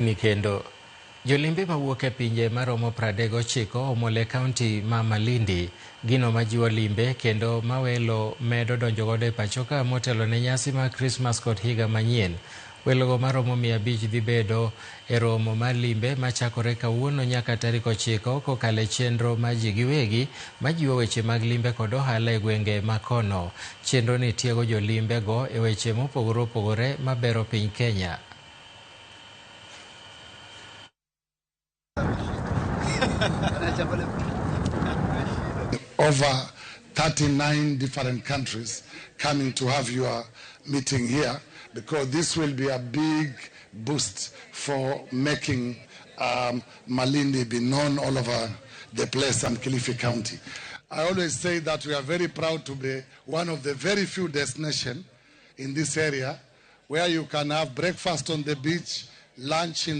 Ni kendo jolimbe mawuok e pinje maromo 39 omol e kaunti ma Malindi, gino majiwo limbe kendo mawelo medo donjo godo e pachoka motelo ne nyasi mar Krismas kod higa manyien. Welogo maromo 500 dhi bedo e romo mar limbe machakore kawuono nyaka tarik 9 kokalo e chenro mar ji giwegi majiwo weche mag limbe kod ohala e gwenge makono. Chenro ni tiego jolimbe go e weche mopogore opogore mabero piny Kenya. Over 39 different countries coming to have your meeting here, because this will be a big boost for making Malindi be known all over the place and Kilifi County. I always say that we are very proud to be one of the very few destinations in this area where you can have breakfast on the beach, lunch in